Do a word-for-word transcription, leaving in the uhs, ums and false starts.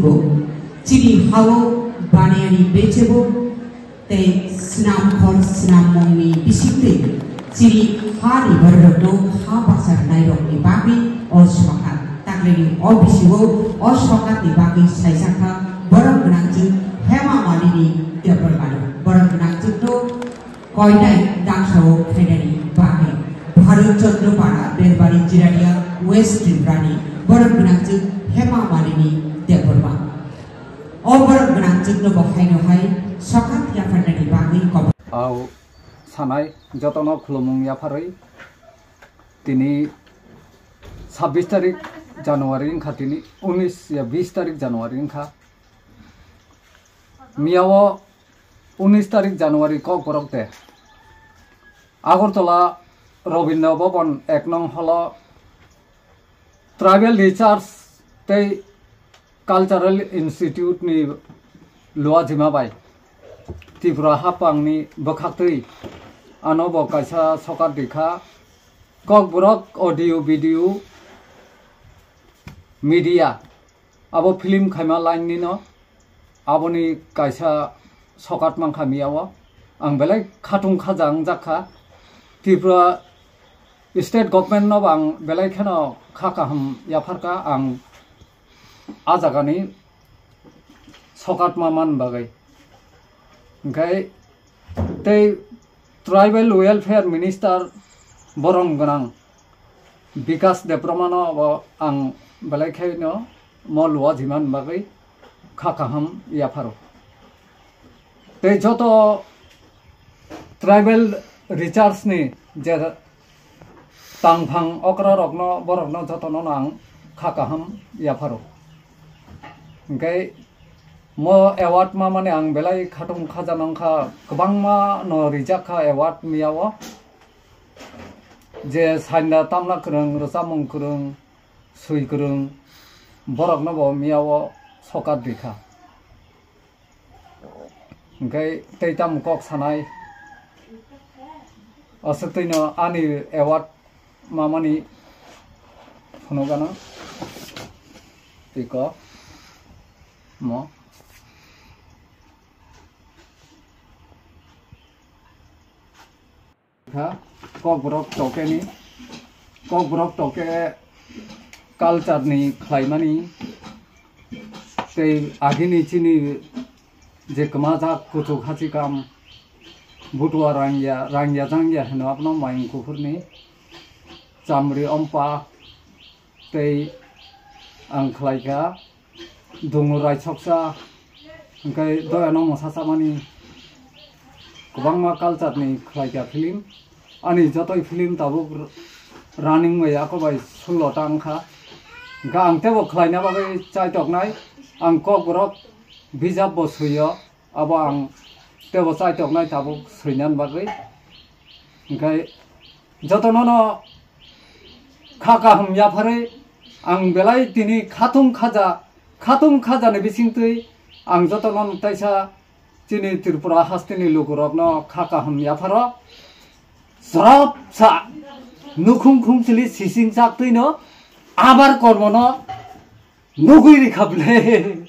Chini hao baniyani bechebo tei snam khor snam mungni bisingtwi chini hani bororokno ha bacharnairokni bagwi o sokat taklini o bisingo o sokatni bagwi saijakha borok gwnangchwng Hema Malini Debbarma. Borok gwnangchwngno koinai dangsao khainani bagwi Bharat Chandra Para Berbari Jirania West Tripurani borok gwnangchwng Hema Malini Debbarma. O borok gwnangchwngno bo haino hai sokat yapharnani bagwi kobo. Au sanai jotono khulumung yapharwi tini sabbish tarik January wngkha, tini unis ya bish tarik January wngkha. Miyao unis tarik January Kokborok de Agartala Rabindra Bhavan ek nong holo Tribal Research tei Cultural Institute ni luajima bai Tripura haphangni bwkhaktwi ano bo kaisa sokat rikha. Kokborok audio video media abo film khaima line nino aboni kaisa sokat mankha miyao. Ang belai khatung khaja wngjakha. Tripura state government no ang belai kheno kha kaham yapharkha ang a jagani sokat ma man bagwi. Hingkhe tei Tribal Welfare Minister borom gwnang Bikas Debbarmano bo ang belai khaino mo luajima bagwi kha kaham yapharo. Tei joto tribal research ni je tangphang okra rokno borokno jotono ang kha kaham yapharo. Hingkhe mo award ma mani ang belai khatung khaja nangkha, kwbangma no rijak kha award miyao. Je sanda tamna kwrwng, rwchapmung kwrwng, swi kwrwng, borokno bo miyao sokat rikha. Hingkhe tei tamo kok sanai, aswk twino ani award mamani phunukgano tei kok mo. Kha, Kokborok tokeni, Kokborok toke culture ni khlaimani, tei agini chini je kwmajak kuchuk hachikam, butua rangya, rangya jangya hino abono mayung kuphurni chamri ompa, tei ang khlaikha. Dungur Raisoksa, hingkhe Doyano Mosa Chamani, kwbangma culture ni khlaikha film. Ani jotoi film tabuk r-, running bai ako bai sullo ta wngkha. Hingkhe ang tebo khlaina bagwi chaitoknai, ang Kokborok bijap bo suiyo, abo ang tebo chaitoknai tabuk suinani bagwi. Hingkhe jotono no kha kaham yapharwi ang belai tini khatung khaja, khatung khaja ni bisingtwi ang jotono no taisa chini Tripura hasteni lukurokno kha kaham yapharo. Srop sa nukhung khung chili sising sak twino abar kormono nugwi rikha bwle.